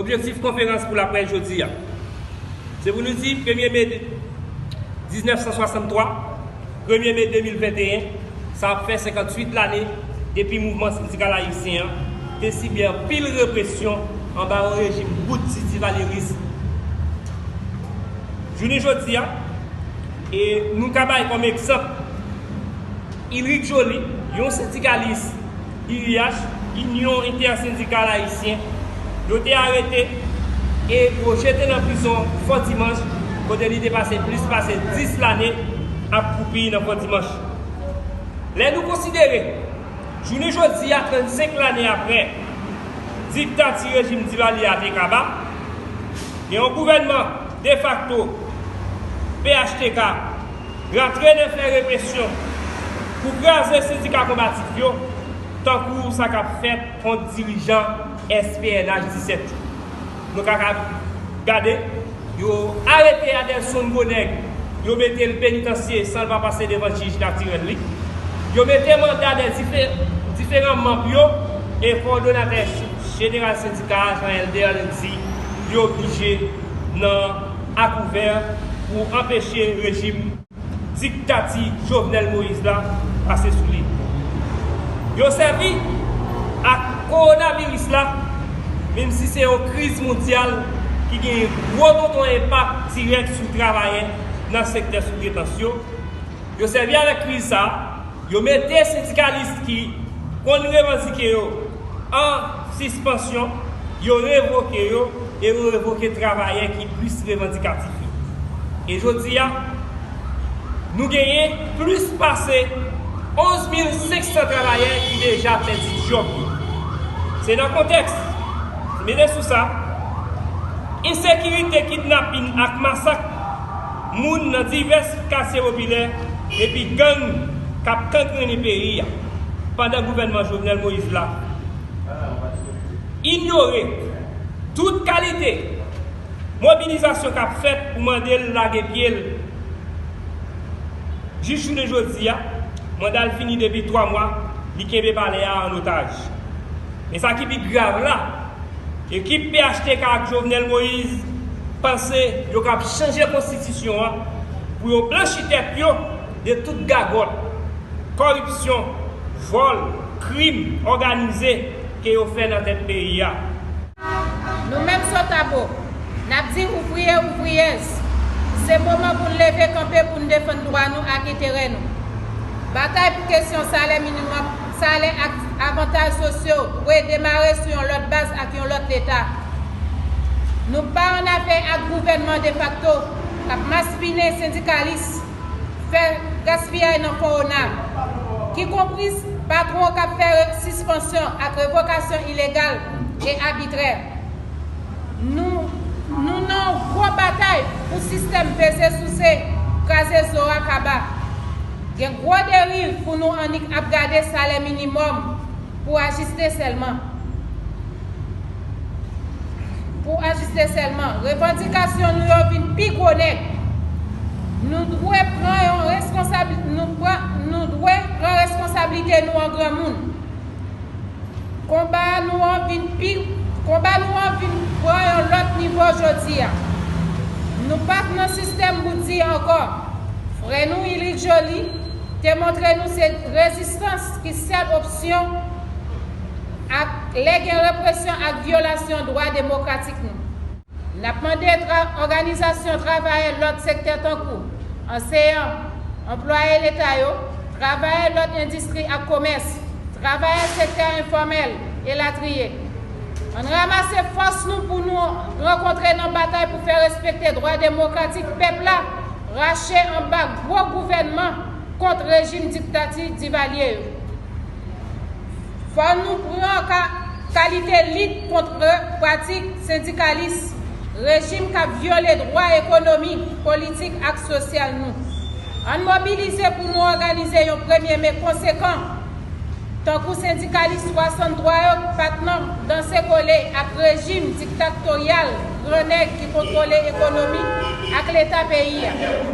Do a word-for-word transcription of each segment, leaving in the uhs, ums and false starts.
Objektif konferans pou laprès jodi a, se pou nou di premye me diznèf san swasanntwa, premye me de mil venteyen, sa ap fè senkantuit lane depi mouvman sendikal ayisyen an te sibi anpil represyon anba yon rejim bout ti divalyeris. Jounen jodi a, e nou ka bay kòm egzanp, Ulrick Joly, yon sendikalis U I H, Inyon Entèsendikal Ayisyen, yo te arete e yo jete nan prizon Fò Dimanch, kote li te pase plis pase dis lane ap kwoupi nan Fò Dimanch. Lè nou konsidere jounen jodi a, trannsenk lane apre diktati rejim Divalye a te kaba, gen yon gouvènman defakto, P H T K, rantre nan fè represyon pou kraze sendika konbatif yo, tankou sa k ap fèt kont dirijan S P N H disèt yo. Nou ka, ka gade, yo arete Adelson Gronèg, yo mete l penitansye san l pa pase devan jij natirèl li. Yo mete manda de dife-, diferan manm yo e kowòdonatè jeneral sendika a, Jean Helder Lendy, yo oblije nan akouvè pou anpeche rejim diktati Jovenel Moïse la pase sou li. Yo sèvi ak kowonaviris la, menm si se yon kriz mondyal ki gen gwo tonton enpak dirèk sou travayè nan sektè soutretans yo. Yo sèvi avèk kriz sa a, yo mete sendikalis ki konn revandike yo an sispansyon, yo revoke yo e yo revoke travayè ki plis revandikatif yo. E jodi a, nou genyen plis pase onz mil senk san travayè ki deja pèdi djòb yo. Se nan kontèks, mete sou sa, ensekirite, kidnapin ak masak moun nan divès katye popilè epi gang k ap kangrennen peyi a pandan gouvènman Jovenel Moïse la inyore tout kalite mobilizasyon k ap fèt pou mande l lage pye l. Jis jounen jodi a, manda l fini depi twa mwa, li kenbe palè a an otaj. Men sa ki pi grav la, ekip P H T K ak Jovenel Moïse panse yo kab chanje konstitisyon an pou yo blanchi tèt yo de tout gagòt, kòripsyon, vòl, krim òganize ke yo fè nan tèt peyi a. Nou menm Sotabo, n ap di ouvriye, ouvriyèz, se moman pou n leve kanpe pou n defann dwa nou ak enterè nou. Batay pou kesyon salè minimòm, salè ak avantaj sosyo dwe demare sou yon lòt baz ak yon lòt Leta. Nou pa annafè ak gouvènman defakto k ap maspinen sendikalis, fè gaspiyay nan fon ona, ki konplis patwon k ap fè re-, sispansyon ak revokasyon ilegal e abitrè. Nou, nou nan yon gwo batay pou sistèm peze souse, kraze zo a kaba. Gen gwo deriv pou nou annik ap gade salè minimòm pou ajiste sèlman. Pou ajiste sèlman, revandikasyon nou yo vin pi gwo nèg. Nou dwe pran yon reskonsabi-, nou pran, nou dwe pran reskonsablite nou an granmoun. Konba nou an vin pi, konba nou an vin pran yon lòt nivo jodi a. Nou pa t nan sistèm bout di ankò. Frè nou Ilik Joli te montre nou se rezistans ki sèl opsyon ak lè gen represyon ak vyolasyon dwa demokratik nou. N ap mande tra-, òganizasyon travayè lòt sektè tankou anseyan, anplwaye leta yo, travayè lòt endistri ak komès, travayè sektè enfòmèl, elatriye. Ann ranmase fòs nou pou nou rankontre nan batay pou fè respekte dwa demokratik pèp la, rache anba gwo gouvènman kont rejim diktati Divalye yo. Fò nou pran ka-, kalite lit kont pratik sendikalis, rejim k ap vyole dwa ekonomik, politik ak sosyal nou. Ann mobilize pou nou òganize yon premye me konsekan, tankou sendikalis swasanntwa yo ki pa t nan danse kole ak rejim diktato- toryal gran nèg ki kontwole ekonomi ak leta peyi a.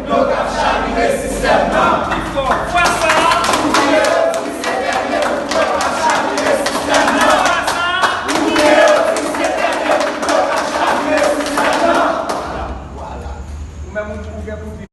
Yo k ap chavire sistèm nan. Pi fò. Fwa sa a. Ouvriye yo di se dènye bout yo k ap chavire sistèm nan. Ouvriye yo di se dènye bout yo k ap Menm ou, ou gen pou di